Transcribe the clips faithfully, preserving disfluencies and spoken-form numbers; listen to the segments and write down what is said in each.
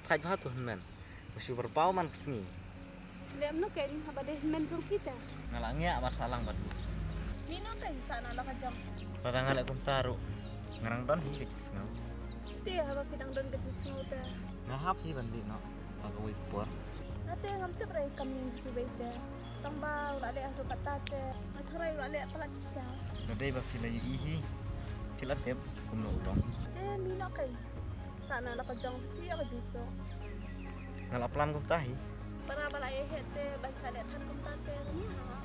Thait bha tu hynmen. Ba shu barbaw man ka sngi. Leh mano kein haba dei hynmen jong phi te? Nga la ngiah ban sah lang bad u. Mino kein sah na la ka jong. Lada nga leh kumta ruh nga dang don hi ka jingsngew. Te haba phi dang don ka jingsngew te? Nga hap hi ban dih noh ha kawei ka por. Nga te ngam tip re kam ïing jong phi beit te. Tang ba u la leh haduh katta te nga tharai u la leh palat shisha. Lada dei ba phi la ïohi hi phi la tip kumno u long. Te mino kein. Sah na la ka jong phi sha ka jingsuk. Nga la plan kumta hi. Para ba la ïa het te ban sa leh than kumta te ni ha.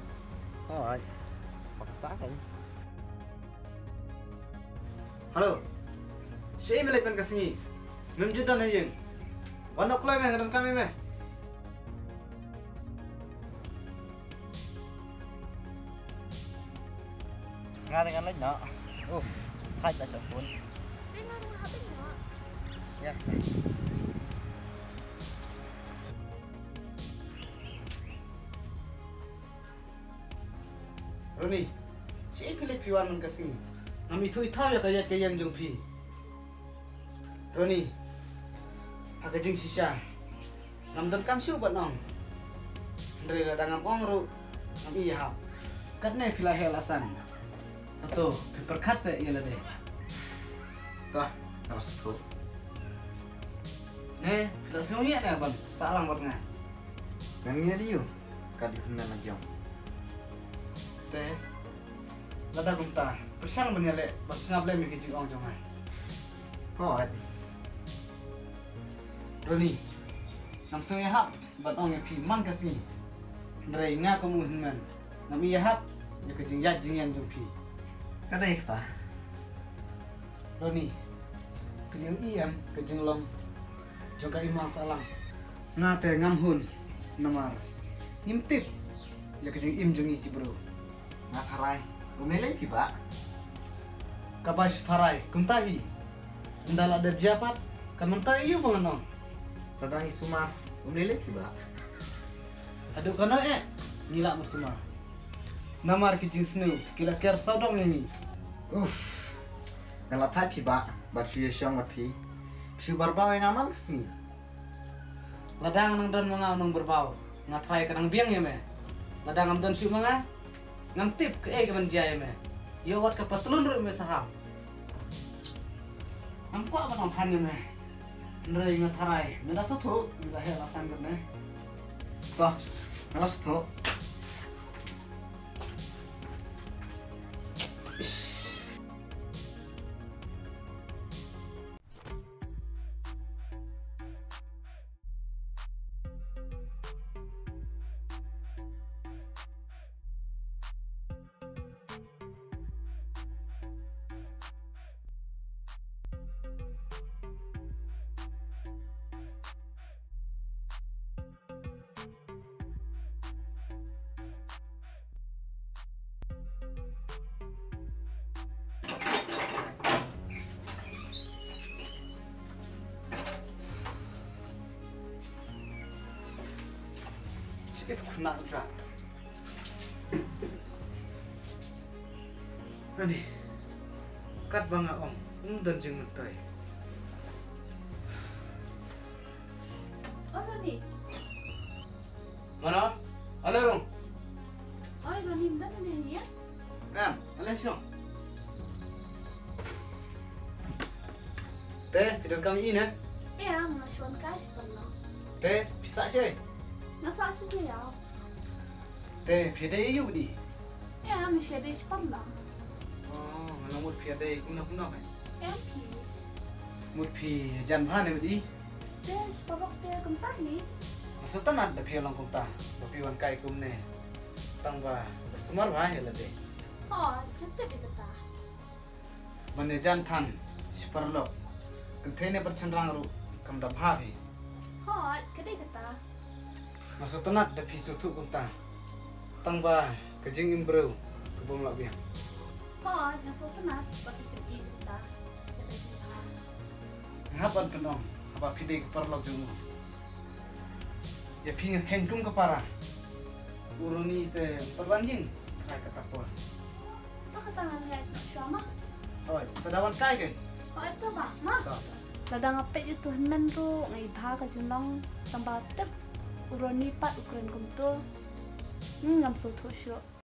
Hooid. Pakta hi. Hello. Shaei me leit man ka sngi? Mem ju don ha ïing. Wan noh kloi me, nga donkam ïa me. Nga te ngan leit noh. Uf, thait la sha phone. Te nga ruh hap leit noh. Ïa. Ronnie, shaei phi leit phi wan man ka sngi? Ngam ithuh ithaw ïa ka ïaid ka ïeng jong phi. Ronnie, ha ka jingshisha ngam donkam shuh ban ong. Hynrei lada ngam ong ruh ngam ïohi hap. Katne phi la heh la san. Hato phi pyrkhat seh ïa lade? Tah, nga la sngewthuh. Ne phi la sngew ngiah ne ban sah lang bad nga? Ngan ngiah ïa u. Ka dei hynmen la jong. Te lada kumta pyrshang ban ïaleh bad sngap lem ïa ki jingong jong nga. Hooid. Ronnie, ngam sngew ïahap ban ong ïa phi man ka sngi. Hynrei nga kum u hynmen ngam ïahap ïa ka jingïaid jingïeng jong phi. Ka dei kata. Ronnie, phi la ïohi em ka jinglong jong ka imlang sahlang? Nga te ngam hun namar ngim tip ïa ka jingim jong ngi ki briew. Nga tharai um lei lei phi bah. Kaba shu tharai kumta hi. Ynda la dep jia pat kan mynta ïa u ba ngan ong. Lada ngi sumar um lei lei phi bah. Haduh kano eh ngi lah ban sumar. Namar ki jingsniew ki la ker sawdong ïa ngi. Uff. Nga la thait phi bah ban shu ïashong bad phi. Phi shu barbaw ïa nga man ka sngi. Lada nga nang don ma nga u nongbarbaw nga tharai ka nang biang ïa me. Lada ngam don shuh ma nga ngam tip kaei kaban jia ïa me. Ïoh wat ka patlun ruh me sahap. Ngam kwah ban ong than ïa me. Hynrei nga tharai me la sngewthuh me la heh la san kat ne. To, nga la sngewthuh. Sikit kena aja. Ani, kat ba nga ong, um don jingmyntoi. Oh, Ronnie. Mano? Ale rung. Oi, Ronnie, ym don ne ïa? Em, ale shong. Te, phi donkam ïa i ne? Ïa, nga shu wan kai sha paralok. Te, phi sah shaei? Nga sah sha jaiaw. Te phi ïadei aïu di? Ïa, me shu ïadei sha paralok. Oh, nga la mut phi ïadei kumno kumno eh. Em phi. Mut phi jan bha ne di? Te sha paralok te kumta hi. Nga sngewtynnat da phi long kumta. Ba phi wan kai kumne. Tang ba da sumar bha hi lade. Oh, kan tip ïa kata. Ban ïa jan than sha paralok. Kynthei ne pat shynrang ruh kam da bha hi. Hooid, ka dei kata. Nga sngewtynnat da phi sngewthuh kumta. Tang ba ka jingim briew ka bym lah biang. Hooid, nga sngewtynnat ba phi pyni kumta. Ka dei jingbha. Nga hap ban pynong haba phi dei ka paralok jong u. Ïa phi nga kheiñ kum ka para. U Ronnie te pat wan ïing. Trai kata por. To kata ngan ïa snoh shuwa ma. Hooid, sa da wan kai ke. Hooid to ba ma. To. Lada nga peit ïa uto hynmen ruh nga i bha ka jinglong, tang ba tip u Ronnie pat u kren kumto. Hmm, ngam sngewthuh shuh.